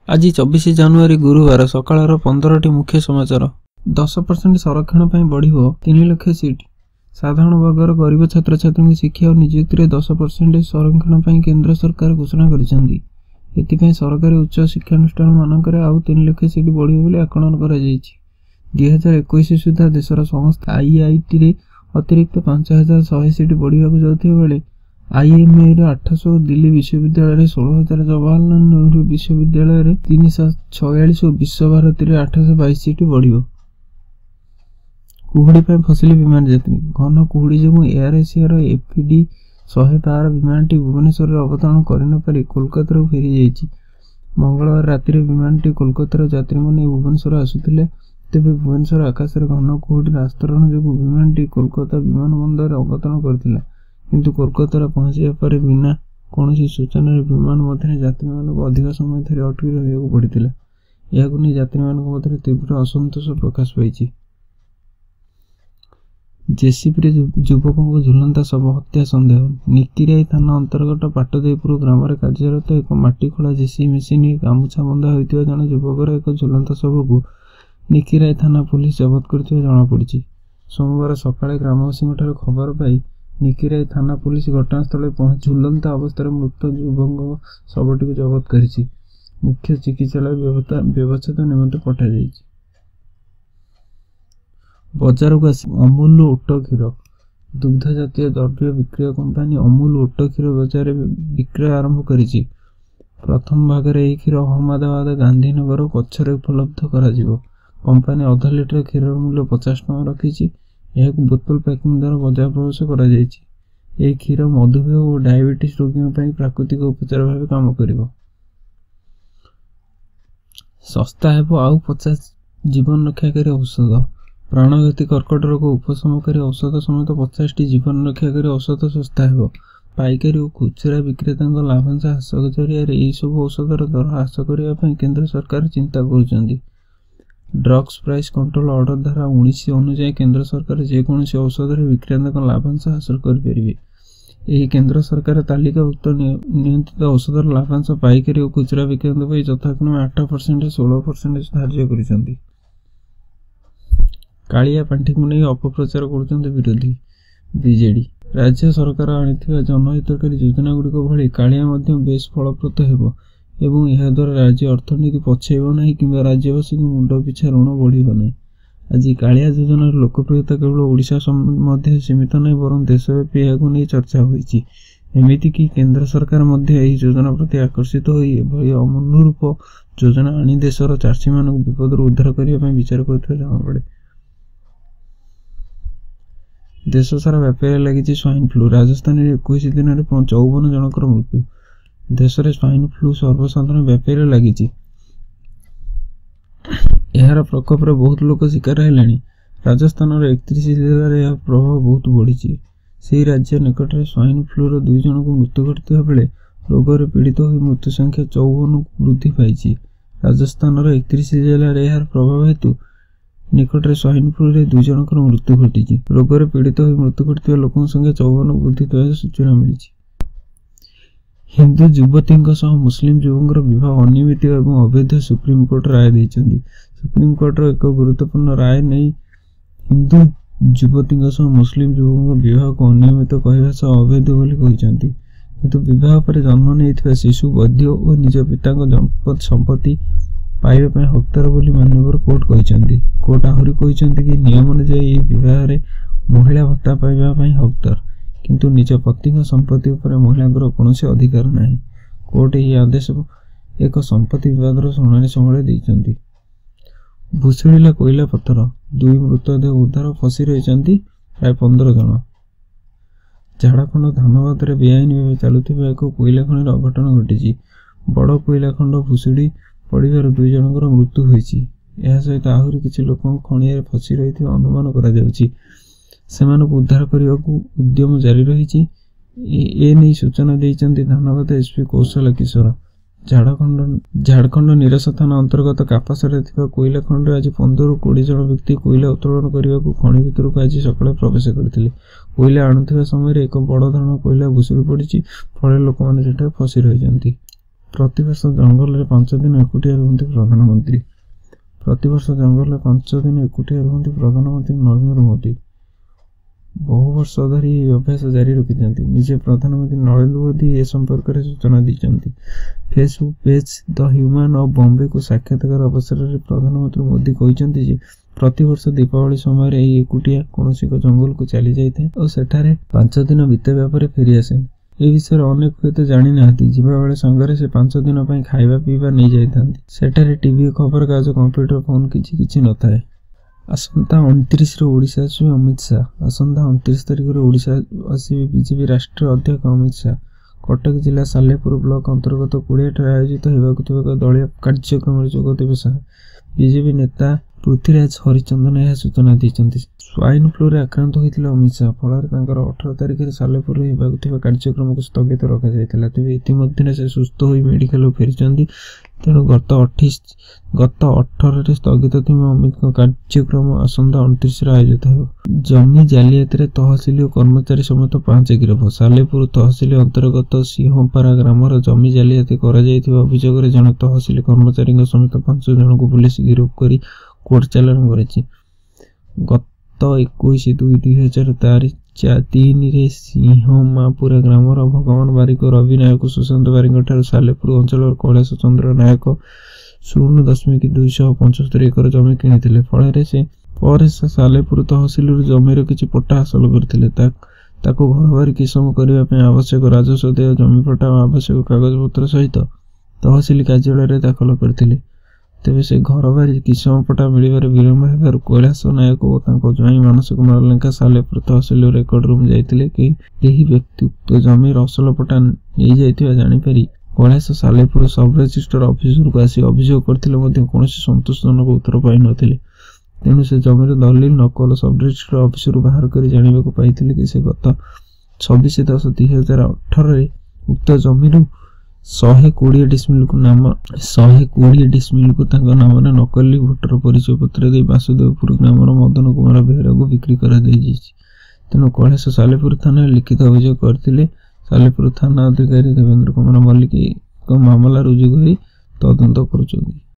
ଆଜି 24 ଜାନୁଆରୀ ଗୁରୁବାର ସକାଳର 15ଟି ମୁଖ୍ୟ ସମାଚାର। 10% ସଂରକ୍ଷଣ ପାଇଁ ବଢ଼ିବ 3 ଲକ୍ଷ ସିଟ୍। ସାଧାରଣ ବର୍ଗର ଗରିବ ଛାତ୍ରଛାତ୍ରୀଙ୍କୁ ଶିକ୍ଷା ଓ ନିଯୁକ୍ତିରେ 10% ସଂରକ୍ଷଣ ପାଇଁ କେନ୍ଦ୍ର ସରକାର ଘୋଷଣା କରିଛନ୍ତି। ଏଥିପାଇଁ ସରକାରୀ ଉଚ୍ଚ ଶିକ୍ଷାନୁଷ୍ଠାନମାନଙ୍କରେ ଆଉ 3 ଲକ୍ଷ ସିଟ୍ ବଢ଼ିବ ବୋଲି ଆକଳନ କରାଯାଇଛି। 2021 ସୁଦ୍ଧା ଦେଶର ସମସ୍ତ ଆଇଆଇଟିରେ ଅତିରିକ୍ତ 5100 ସିଟ୍ ବଢ଼ିବାକୁ ଯାଉଥିବା ବେଳେ ଆଇଏମ୍ଏରେ 800, ଦିଲ୍ଲୀ ବିଶ୍ୱବିଦ୍ୟାଳୟରେ 16,000, ଜବାହରଲାଲ ନେହେରୁ ବିଶ୍ୱବିଦ୍ୟାଳୟରେ 346 ଓ ବିଶ୍ୱଭାରତୀରେ 822 ସିଟ୍ ବଢ଼ିବ। କୁହୁଡ଼ି ପାଇଁ ଫସିଲେ ବିମାନ ଯାତ୍ରୀ। ଘନ କୁହୁଡ଼ି ଯୋଗୁଁ ଏୟାର ଏସିଆର ଏଫ୍ଡି 112 ବିମାନଟି ଭୁବନେଶ୍ୱରରେ ଅବତରଣ କରିନପାରି କୋଲକାତାକୁ ଫେରିଯାଇଛି। ମଙ୍ଗଳବାର ରାତିରେ ବିମାନଟି କୋଲକାତାର ଯାତ୍ରୀଙ୍କୁ ନେଇ ଭୁବନେଶ୍ୱର ଆସୁଥିଲା। ତେବେ ଭୁବନେଶ୍ୱର ଆକାଶରେ ଘନ କୁହୁଡ଼ିର ଆସ୍ତରଣ ଯୋଗୁଁ ବିମାନଟି କୋଲକାତା ବିମାନ ବନ୍ଦରରେ ଅବତରଣ କରିଥିଲା। କିନ୍ତୁ କୋଲକାତାରେ ପହଞ୍ଚିବା ପରେ ବିନା କୌଣସି ସୂଚନାରେ ବିମାନ ମଧ୍ୟରେ ଯାତ୍ରୀମାନଙ୍କୁ ଅଧିକ ସମୟ ଧରି ଅଟକି ରହିବାକୁ ପଡ଼ିଥିଲା। ଏହାକୁ ନେଇ ଯାତ୍ରୀମାନଙ୍କ ମଧ୍ୟରେ ତୀବ୍ର ଅସନ୍ତୋଷ ପ୍ରକାଶ ପାଇଛି। ଜେସିବିରେ ଯୁବକଙ୍କ ଝୁଲନ୍ତା ଶବ, ହତ୍ୟା ସନ୍ଦେହ। ନିକିରାଇ ଥାନା ଅନ୍ତର୍ଗତ ପାଟଦେଇପୁର ଗ୍ରାମରେ କାର୍ଯ୍ୟରତ ଏକ ମାଟି ଖୋଳା ଜେସିବି ମେସିନରେ ଗାମୁଛା ବନ୍ଧା ହୋଇଥିବା ଜଣେ ଯୁବକର ଏକ ଝୁଲନ୍ତା ଶବକୁ ନିକିରାଇ ଥାନା ପୋଲିସ ଜବତ କରିଥିବା ଜଣାପଡ଼ିଛି। ସୋମବାର ସକାଳେ ଗ୍ରାମବାସୀଙ୍କଠାରୁ ଖବର ପାଇ ନିକିରାଇ ଥାନା ପୋଲିସ ଘଟଣାସ୍ଥଳରେ ପହଞ୍ଚି ଝୁଲନ୍ତା ଅବସ୍ଥାରେ ମୃତ ଯୁବକଙ୍କ ଶବଟିକୁ ଜବତ କରିଛି। ମୁଖ୍ୟ ଚିକିତ୍ସାଳୟ ବ୍ୟବଚ୍ଛେଦ ନିମନ୍ତେ ପଠାଯାଇଛି। ବଜାରକୁ ଆସି ଅମୁଲ ଓଟ କ୍ଷୀର। ଦୁଗ୍ଧ ଜାତୀୟ ଦ୍ରବ୍ୟ ବିକ୍ରୟ କମ୍ପାନୀ ଅମୁଲ ଓଟ କ୍ଷୀର ବଜାରରେ ବିକ୍ରୟ ଆରମ୍ଭ କରିଛି। ପ୍ରଥମ ଭାଗରେ ଏହି କ୍ଷୀର ଅହମ୍ମଦାବାଦ, ଗାନ୍ଧୀନଗର ଓ କଚ୍ଛରେ ଉପଲବ୍ଧ କରାଯିବ। କମ୍ପାନୀ ଅଧ ଲିଟର କ୍ଷୀରର ମୂଲ୍ୟ 50 ଟଙ୍କା ରଖିଛି। ଏହାକୁ ବୋତଲ ପ୍ୟାକିଂ ଦ୍ୱାରା ବଜାର ପ୍ରବେଶ କରାଯାଇଛି। ଏହି କ୍ଷୀର ମଧୁମେହ ଓ ଡାଇବେଟିସ୍ ରୋଗୀଙ୍କ ପାଇଁ ପ୍ରାକୃତିକ ଉପଚାର ଭାବେ କାମ କରିବ। ଶସ୍ତା ହେବ ଆଉ 50 ଜୀବନ ରକ୍ଷାକାରୀ ଔଷଧ। ପ୍ରାଣଘାତୀ କର୍କଟ ରୋଗ ଉପଶମକାରୀ ଔଷଧ ସମେତ 50ଟି ଜୀବନ ରକ୍ଷାକାରୀ ଔଷଧ ଶସ୍ତା ହେବ। ପାଇକାରୀ ଓ ଖୁଚୁରା ବିକ୍ରେତାଙ୍କ ଲାଭାଂଶ ହ୍ରାସ ଜରିଆରେ ଏହିସବୁ ଔଷଧର ଦର ହ୍ରାସ କରିବା ପାଇଁ କେନ୍ଦ୍ର ସରକାର ଚିନ୍ତା କରୁଛନ୍ତି। ଡ୍ରଗ୍ସ ପ୍ରାଇସ୍ କଣ୍ଟ୍ରୋଲ ଅର୍ଡର ଧାରା 19 ଅନୁଯାୟୀ କେନ୍ଦ୍ର ସରକାର ଯେକୌଣସି ଔଷଧରେ ବିକ୍ରେତାଙ୍କ ଲାଭାଂଶ ହ୍ରାସ କରିପାରିବେ। ଏହି କେନ୍ଦ୍ର ସରକାର ତାଲିକାଭୁକ୍ତ ନିୟନ୍ତ୍ରିତ ଔଷଧର ଲାଭାଂଶ ପାଇକାରୀ ଓ ଖୁଚୁରା ବିକ୍ରେତାଙ୍କ ପାଇଁ ଯଥାକ୍ରମେ 8% 16% ଧାର୍ଯ୍ୟ କରିଛନ୍ତି। କାଳିଆ ପାଣ୍ଠିକୁ ନେଇ ଅପପ୍ରଚାର କରୁଛନ୍ତି ବିରୋଧୀ। ବିଜେଡି ରାଜ୍ୟ ସରକାର ଆଣିଥିବା ଜନହିତକାରୀ ଯୋଜନାଗୁଡ଼ିକ ଭଳି କାଳିଆ ମଧ୍ୟ ବେଶ୍ ଫଳପ୍ରଦ ହେବ ଏବଂ ଏହାଦ୍ୱାରା ରାଜ୍ୟ ଅର୍ଥନୀତି ପଛେଇବ ନାହିଁ କିମ୍ବା ରାଜ୍ୟବାସୀଙ୍କ ମୁଣ୍ଡ ପିଛା ଋଣ ବଢ଼ିବ ନାହିଁ। ଆଜି କାଳିଆ ଯୋଜନାର ଲୋକପ୍ରିୟତା କେବଳ ଓଡ଼ିଶା ମଧ୍ୟରେ ସୀମିତ ନାହିଁ, ବରଂ ଦେଶବ୍ୟାପୀ ଏହାକୁ ନେଇ ଚର୍ଚ୍ଚା ହୋଇଛି। ଏମିତିକି କେନ୍ଦ୍ର ସରକାର ମଧ୍ୟ ଏହି ଯୋଜନା ପ୍ରତି ଆକର୍ଷିତ ହୋଇ ଏଭଳି ଅନୁରୂପ ଯୋଜନା ଆଣି ଦେଶର ଚାଷୀମାନଙ୍କୁ ବିପଦରୁ ଉଦ୍ଧାର କରିବା ପାଇଁ ବିଚାର କରୁଥିବା ଜଣାପଡ଼େ। ଦେଶସାରା ବ୍ୟାପିବାରେ ଲାଗିଛି ସ୍ୱାଇନ୍ ଫ୍ଲୁ। ରାଜସ୍ଥାନରେ 21 ଦିନରେ 54 ଜଣଙ୍କର ମୃତ୍ୟୁ। ଦେଶରେ ସ୍ୱାଇନ୍ ଫ୍ଲୁ ସର୍ବସାଧାରଣ ବ୍ୟାପିବାରେ ଲାଗିଛି। ଏହାର ପ୍ରକୋପରେ ବହୁତ ଲୋକ ଶିକାର ହେଲେଣି। ରାଜସ୍ଥାନର 31 ଜିଲ୍ଲାରେ ଏହାର ପ୍ରଭାବ ବହୁତ ବଢ଼ିଛି। ସେହି ରାଜ୍ୟ ନିକଟରେ ସ୍ୱାଇନ୍ ଫ୍ଲୁର 2 ଜଣଙ୍କୁ ମୃତ୍ୟୁ ଘଟିଥିବା ବେଳେ ରୋଗରେ ପୀଡ଼ିତ ହୋଇ ମୃତ୍ୟୁ ସଂଖ୍ୟା 54କୁ ବୃଦ୍ଧି ପାଇଛି। ରାଜସ୍ଥାନର 31 ଜିଲ୍ଲାରେ ଏହାର ପ୍ରଭାବ ହେତୁ ନିକଟରେ ସ୍ୱାଇନ୍ ଫ୍ଲୁରେ 2 ଜଣଙ୍କର ମୃତ୍ୟୁ ଘଟିଛି। ରୋଗରେ ପୀଡ଼ିତ ହୋଇ ମୃତ୍ୟୁ ଘଟିଥିବା ଲୋକଙ୍କ ସଂଖ୍ୟା 54କୁ ବୃଦ୍ଧି ପାଇବାର ସୂଚନା ମିଳିଛି। ହିନ୍ଦୁ ଯୁବତୀଙ୍କ ସହ ମୁସଲିମ ଯୁବକଙ୍କର ବିବାହ ଅନିୟମିତ ଏବଂ ଅବୈଧ ସୁପ୍ରିମକୋର୍ଟ ରାୟ ଦେଇଛନ୍ତି। ସୁପ୍ରିମକୋର୍ଟର ଏକ ଗୁରୁତ୍ୱପୂର୍ଣ୍ଣ ରାୟ ନେଇ ହିନ୍ଦୁ ଯୁବତୀଙ୍କ ସହ ମୁସଲିମ ଯୁବକଙ୍କ ବିବାହକୁ ଅନିୟମିତ କହିବା ସହ ଅବୈଧ ବୋଲି କହିଛନ୍ତି। କିନ୍ତୁ ବିବାହ ପରେ ଜନ୍ମ ନେଇଥିବା ଶିଶୁ ବୈଧ ଓ ନିଜ ପିତାଙ୍କ ସମ୍ପତ୍ତି ପାଇବା ପାଇଁ ହକଦାର ବୋଲି ମାନ୍ୟବର କୋର୍ଟ କହିଛନ୍ତି। କୋର୍ଟ ଆହୁରି କହିଛନ୍ତି କି ନିୟମ ଅନୁଯାୟୀ ଏହି ବିବାହରେ ମହିଳା ଭତ୍ତା ପାଇବା ପାଇଁ ହକଦାର, କିନ୍ତୁ ନିଜ ପତିଙ୍କ ସମ୍ପତ୍ତି ଉପରେ ମହିଳାଙ୍କର କୌଣସି ଅଧିକାର ନାହିଁ। କୋର୍ଟ ଏହି ଆଦେଶ ଏକ ସମ୍ପତ୍ତି ବିବାଦର ଶୁଣାଣି ସମୟରେ ଦେଇଛନ୍ତି। ଭୁଶୁଡ଼ିଲା କୋଇଲା ପଥର, 2 ମୃତଦେହ ଉଦ୍ଧାର, ଫସି ରହିଛନ୍ତି ପ୍ରାୟ 15 ଜଣ। ଝାଡ଼ଖଣ୍ଡ ଧାନବାଦରେ ବେଆଇନ ଭାବେ ଚାଲୁଥିବା ଏକ କୋଇଲା ଖଣିରେ ଅଘଟଣ ଘଟିଛି। ବଡ଼ କୋଇଲା ଖଣ୍ଡ ଭୁଶୁଡ଼ି ପଡ଼ିବାରୁ 2 ଜଣଙ୍କର ମୃତ୍ୟୁ ହୋଇଛି। ଏହା ସହିତ ଆହୁରି କିଛି ଲୋକଙ୍କ ଖଣିରେ ଫସି ରହିଥିବା ଅନୁମାନ କରାଯାଉଛି। ସେମାନଙ୍କୁ ଉଦ୍ଧାର କରିବାକୁ ଉଦ୍ୟମ ଜାରି ରହିଛି। ଏ ନେଇ ସୂଚନା ଦେଇଛନ୍ତି ଧାନବାଦ ଏସ୍ପି କୌଶଳ କିଶୋର। ଝାଡ଼ଖଣ୍ଡ ନିରସା ଥାନା ଅନ୍ତର୍ଗତ କାପାସରେ ଥିବା କୋଇଲା ଖଣିରେ ଆଜି 15ରୁ 20 ଜଣ ବ୍ୟକ୍ତି କୋଇଲା ଉତ୍ତୋଳନ କରିବାକୁ ଖଣି ଭିତରକୁ ଆଜି ସକାଳେ ପ୍ରବେଶ କରିଥିଲେ। କୋଇଲା ଆଣୁଥିବା ସମୟରେ ଏକ ବଡ଼ ଧରଣର କୋଇଲା ଭୁଶୁଡ଼ି ପଡ଼ିଛି, ଫଳରେ ଲୋକମାନେ ସେଠାରେ ଫସି ରହିଛନ୍ତି। ପ୍ରତିବର୍ଷ ଜଙ୍ଗଲରେ 5 ଦିନ ଏକୁଟିଆ ରୁହନ୍ତି ପ୍ରଧାନମନ୍ତ୍ରୀ। ପ୍ରତିବର୍ଷ ଜଙ୍ଗଲରେ 5 ଦିନ ଏକୁଟିଆ ରୁହନ୍ତି ପ୍ରଧାନମନ୍ତ୍ରୀ ନରେନ୍ଦ୍ର ମୋଦି। ବହୁ ବର୍ଷ ଧରି ଏହି ଅଭ୍ୟାସ ଜାରି ରଖିଛନ୍ତି। ନିଜେ ପ୍ରଧାନମନ୍ତ୍ରୀ ନରେନ୍ଦ୍ର ମୋଦି ଏ ସମ୍ପର୍କରେ ସୂଚନା ଦେଇଛନ୍ତି। Facebook page the human of ବମ୍ବେକୁ ସାକ୍ଷାତକାର ଅବସରରେ ପ୍ରଧାନମନ୍ତ୍ରୀ ମୋଦି କହିଛନ୍ତି ଯେ ପ୍ରତିବର୍ଷ ଦୀପାବଳି ସମୟରେ ଏହି ଏକୁଟିଆ କୌଣସି ଏକ ଜଙ୍ଗଲକୁ ଚାଲି ଯାଇଥାଏ ଓ ସେଠାରେ 5 ଦିନ ବିତାଇବା ପରେ ଫେରିଆସେ। ଏ ବିଷୟରେ ଅନେକ ହୁଏତ ଜାଣିନାହାନ୍ତି। ଯିବାବେଳେ ସାଙ୍ଗରେ ସେ 5 ଦିନ ପାଇଁ ଖାଇବା ପିଇବା ନେଇଯାଇଥାନ୍ତି। ସେଠାରେ ଟିଭି, ଖବରକାଗଜ, କମ୍ପ୍ୟୁଟର, ଫୋନ୍ କିଛି କିଛି ନଥାଏ। ଆସନ୍ତା 29ରେ ଓଡ଼ିଶା ଆସିବେ ଅମିତ ଶାହ। ଆସନ୍ତା 29 ତାରିଖରେ ଓଡ଼ିଶା ଆସିବେ ବିଜେପି ରାଷ୍ଟ୍ରୀୟ ଅଧ୍ୟକ୍ଷ ଅମିତ ଶାହ। କଟକ ଜିଲ୍ଲା ସାଲେପୁର ବ୍ଲକ ଅନ୍ତର୍ଗତ କୁଡ଼ିଆଠାରେ ଆୟୋଜିତ ହେବାକୁ ଥିବା ଏକ ଦଳୀୟ କାର୍ଯ୍ୟକ୍ରମରେ ଯୋଗ ଦେବେ ଶାହ। ବିଜେପି ନେତା ପୃଥ୍ୱୀରାଜ ହରିଚନ୍ଦନ ଏହା ସୂଚନା ଦେଇଛନ୍ତି। ସ୍ୱାଇନ୍ ଫ୍ଲୁରେ ଆକ୍ରାନ୍ତ ହୋଇଥିଲେ ଅମିତ ଶାହ। ଫଳରେ ତାଙ୍କର 18 ତାରିଖରେ ସାଲେପୁରରେ ହେବାକୁ ଥିବା କାର୍ଯ୍ୟକ୍ରମକୁ ସ୍ଥଗିତ ରଖାଯାଇଥିଲା। ତେବେ ଇତିମଧ୍ୟରେ ସେ ସୁସ୍ଥ ହୋଇ ମେଡିକାଲରୁ ଫେରିଛନ୍ତି। ତେଣୁ ଗତ 18ରେ ସ୍ଥଗିତ ଥିବା ଅମିତଙ୍କ କାର୍ଯ୍ୟକ୍ରମ ଆସନ୍ତା 29ରେ ଆୟୋଜିତ ହେବ। ଜମି ଜାଲିଆତିରେ ତହସିଲ ଓ କର୍ମଚାରୀ ସମେତ 5 ଗିରଫ। ସାଲେପୁର ତହସିଲ ଅନ୍ତର୍ଗତ ସିଂହପାରା ଗ୍ରାମର ଜମି ଜାଲିଆତି କରାଯାଇଥିବା ଅଭିଯୋଗରେ ଜଣେ ତହସିଲ କର୍ମଚାରୀଙ୍କ ସମେତ 5 ଜଣଙ୍କୁ ପୁଲିସ ଗିରଫ କରି କୋର୍ଟ ଚାଲାଣ କରିଛି। ଗତ 21/2/2003ରେ ସିଂହମାପୁରା ଗ୍ରାମର ଭଗବାନ ବାରିକ, ରବି ନାୟକ, ସୁଶାନ୍ତ ବାରିକଙ୍କଠାରୁ ସାଲେପୁର ଅଞ୍ଚଳର କୈଳାସ ଚନ୍ଦ୍ର ନାୟକ 0.275 ଏକର ଜମି କିଣିଥିଲେ। ଫଳରେ ସେ ପରେ ସାଲେପୁର ତହସିଲରୁ ଜମିର କିଛି ପଟ୍ଟା ହାସଲ କରିଥିଲେ। ତାକୁ ଘରବାରି କିସମ କରିବା ପାଇଁ ଆବଶ୍ୟକ ରାଜସ୍ୱ ଦେୟ, ଜମିପଟ୍ଟା ଓ ଆବଶ୍ୟକ କାଗଜପତ୍ର ସହିତ ତହସିଲ କାର୍ଯ୍ୟାଳୟରେ ଦାଖଲ କରିଥିଲେ। ତେବେ ସେ ଘରବାରି କିସମ ପଟ୍ଟା ମିଳିବାରେ ବିଳମ୍ବ ହେବାରୁ କୈଳାସ ନାୟକ ଓ ତାଙ୍କ ଜ୍ୱାଇଁ ମାନସ କୁମାର ଲେଙ୍କା ସାଲେପୁର ତହସିଲ ରେକର୍ଡ ରୁମ୍ ଯାଇଥିଲେ। କେହି ବ୍ୟକ୍ତି ଉକ୍ତ ଜମିର ଅସଲ ପଟ୍ଟା ନେଇଯାଇଥିବା ଜାଣିପାରି କୈଳାସ ସାଲେପୁର ସବରେଜିଷ୍ଟ୍ରାର ଅଫିସରକୁ ଆସି ଅଭିଯୋଗ କରିଥିଲେ ମଧ୍ୟ କୌଣସି ସନ୍ତୋଷଜନକ ଉତ୍ତର ପାଇନଥିଲେ। ତେଣୁ ସେ ଜମିର ଦଲିଲ ନକଲ ସବରେଜିଷ୍ଟ୍ରାର ଅଫିସରୁ ବାହାର କରି ଜାଣିବାକୁ ପାଇଥିଲେ କି ସେ ଗତ 26/10/2018ରେ ଉକ୍ତ ଜମିରୁ 120 ଡିସମିଲକୁ ନାମ 120 ଡିସମିଲକୁ ତାଙ୍କ ନାମରେ ନକଲି ଭୋଟର ପରିଚୟ ପତ୍ର ଦେଇ ବାସୁଦେବପୁର ଗ୍ରାମର ମଦନ କୁମାର ବେହେରାଙ୍କୁ ବିକ୍ରି କରାଯାଇଛି। ତେଣୁ କୈଳାସ ସାଲେପୁର ଥାନାରେ ଲିଖିତ ଅଭିଯୋଗ କରିଥିଲେ। ସାଲେପୁର ଥାନା ଅଧିକାରୀ ଦେବେନ୍ଦ୍ର କୁମାର ମଲ୍ଲିକ ଏକ ମାମଲା ରୁଜୁ କରି ତଦନ୍ତ କରୁଛନ୍ତି।